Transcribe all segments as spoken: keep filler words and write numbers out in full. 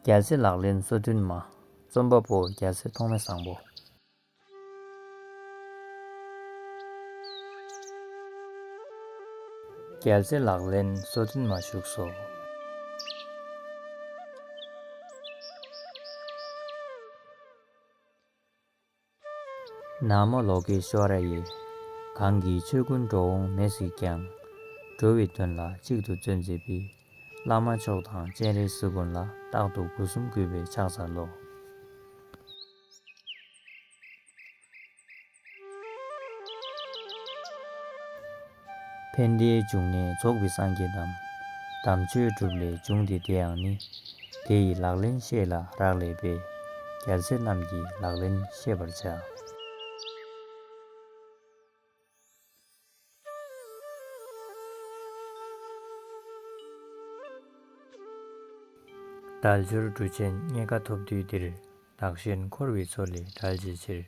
རྒྱལ་སྲས་ལག་ལེན་སོ་བདུན་མ། རྩོམ་པ་པོ་རྒྱལ་སྲས་ཐོགས་མེད་བཟང་པོ། རྒྱལ་སྲས་ལག་ལེན་སོ་བདུན་མ་བཞུགས་སོ། ན་མོ་ལོ་ཀེ་ཤྭ་ར་ཡེ། གང་གིས་ཆོས་ཀུན་འགྲོ་འོང་མེད་གཟིགས་ཀྱང་། འགྲོ་བའི་དོན་ལ་གཅིག་ཏུ་བརྩོན་མཛད་པའི། བླ་མ་མཆོག་དང་སྤྱན་རས་གཟིགས་ཀུན་ལ། རྟག་ཏུ་སྒོ་གསུམ་གུས་པས་ཕྱག་འཚལ་ལོ། ཕན་བདེའི་འབྱུང་གནས་རྫོགས་པའི་སངས་རྒྱས་རྣམས། དམ་ཆོས་སྒྲུབ་ལས་བྱུང་སྟེ་དེ་ཡང་ནི། དེ་ཡི་ལག་ལེན་ཤེས་ལ་རག་ལས་པས། རྒྱལ་སྲས་རྣམས་ཀྱི་ལག་ལེན་ཤེས་པར་བྱ། དལ་འབྱོར་འབྲུ་ཆེན་རྙེད་དཀའ་ཐོབ་དུས་འདིར། བདག་གཞན་འཁོར་བའི་མཚོ་ལས་བསྒྲལ་བྱའི་ཕྱིར།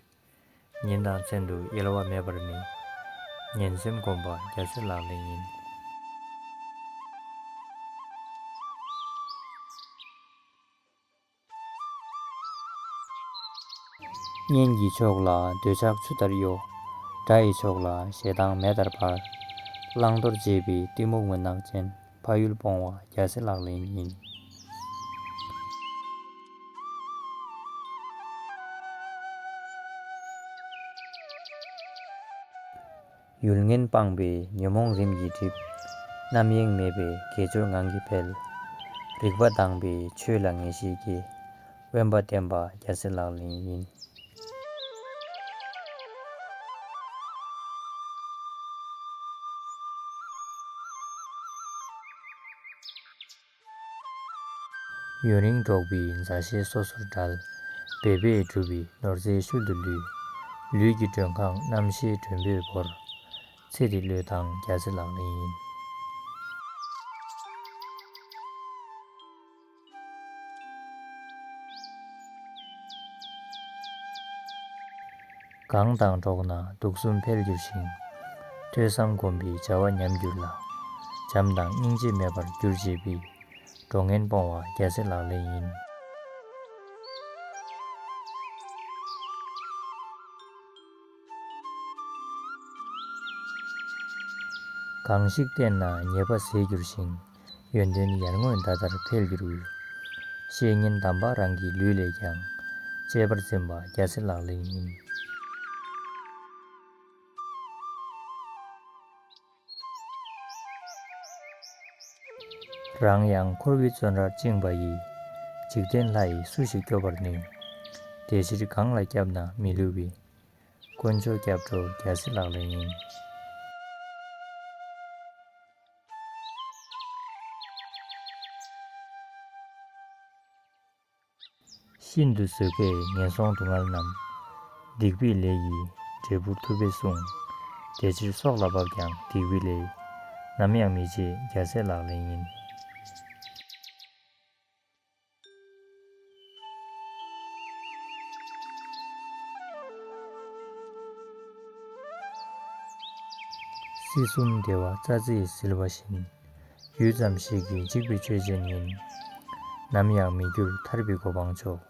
ཉིན་དང་མཚན་དུ་གཡེལ་བ་མེད་པར་ནི། ངན་སེམས་བསྒོམ་པ་རྒྱལ་སྲས་ལག་ལེན་ཡིན། གཉེན་གྱི་ཕྱོགས་ལ་འདོད་ཆགས་ཆུ་ལྟར་གཡོ། དགྲ་ཡི་ཕྱོགས་ལ་ཞེ་སྡང་མེ་ལྟར་འབར། བླང་དོར་བརྗེད་པའི་གཏི་མུག་མུན་ནག་ཅན། ཕ་ཡུལ་སྤོང་བ་རྒྱལ་སྲས་ལག་ལེན་ཡིན། ཡུལ་ངན་སྤངས་པས་ཉོན་མོངས་རིམ་གྱིས་འགྲིབ། རྣམ་གཡེང་མེད་པས་དགེ་སྦྱོར་ངང་གིས་འཕེལ། རིག་པ་དྭངས་པས་ཆོས་ལ་ངེས་ཤེས་སྐྱེ། དབེན་པ་བསྟེན་པ་རྒྱལ་སྲས་ལག་ལེན་ཡིན། ཡུན་རིང་འགྲོགས་པའི་མཛའ་བཤེས་སོ་སོར་བྲལ། འབད་པས་བསྒྲུབས་པའི་ནོར་རྫས་ཤུལ་དུ་ལུས། ལུས་ཀྱི་མགྲོན་ཁང་རྣམ་ཤེས་མགྲོན་པོས་བོར། ཚེ་འདི་བློས་བཏང་རྒྱལ་སྲས་ལག་ལེན་ཡིན། གང་དང་འགྲོགས་ན་དུག་གསུམ་འཕེལ་འགྱུར་ཞིང་། ཐོས་བསམ་སྒོམ་པའི་བྱ་བ་ཉམས་འགྱུར་ལ། བྱམས་དང་སྙིང་རྗེ་མེད་པར་འགྱུར་བྱེད་པའི། འགྲོ་ངན་སྤོང་བ་རྒྱལ་སྲས་ལག་ལེན་ཡིན། གང་ཞིག་བསྟེན་ན་ཉེས་པ་ཟད་འགྱུར་ཞིང་། ཡོན་ཏན་ཡར་ངོའི་ཟླ་ལྟར་འཕེལ་འགྱུར་བའི། བཤེས་གཉེན་དམ་པ་རང་གི་ལུས་ལས་ཀྱང་། གཅེས་པར་འཛིན་པ་རྒྱལ་སྲས་ལག་ལེན་ཡིན། རང་ཡང་འཁོར་བའི་བཙོན་རར་བཅིངས་པ་ཡི། འཇིག་རྟེན་ལྷ་ཡིས་སུ་ཞིག་སྐྱོབ་པར་ནུས། དེ་ཕྱིར་གང་ལ་སྐྱབས་ན་མི་བསླུ་བའི། དཀོན་མཆོག་སྐྱབས་འགྲོ་རྒྱལ་སྲས་ལག་ལེན་ཡིན། ཤིན་ཏུ་བཟོད་པས་ངན་སོང་སྡུག་བསྔལ་རྣམས། སྡིག་པའི་ལས་ཀྱི་འབྲས་བུར་ཐུབ་པས་གསུངས། དེ་ཕྱིར་སྲོག་ལ་བབ་ཀྱང་སྡིག་པའི་ལས། ནམ་ཡང་མི་བྱེད་རྒྱལ་སྲས་ལག་ལེན་ཡིན། སྲིད་གསུམ་བདེ་བ་རྩྭ་རྩེས་བསིལ་བ་བཞིན། ཡུད་ཙམ་ཞིག་གིས་འཇིག་པའི་ཆོས་ཅན་ཡིན། ནམ་ཡང་མི་འགྱུར་ཐར་པའི་གོ་འཕང་མཆོག།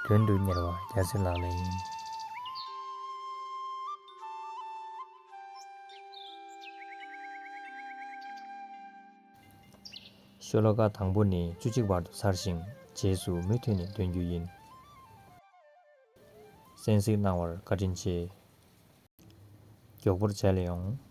དོན་དུ་གཉེར་བ་རྒྱལ་སྲས་ལག་ལེན་ཡིན། ཤོ་ལོ་ཀ་དང་པོ་ནས་བཅུ་གཅིག་བར་དུ་ཚར་ཞིང་རྗེས་སུ་མུ་མཐུད་ནས་འདོན་རྒྱུ་ཡིན། གསན་གཟིགས་གནང་བར་བཀའ་དྲིན་ཆེ། མགྱོགས་པོར་མཇལ་ཡོང་།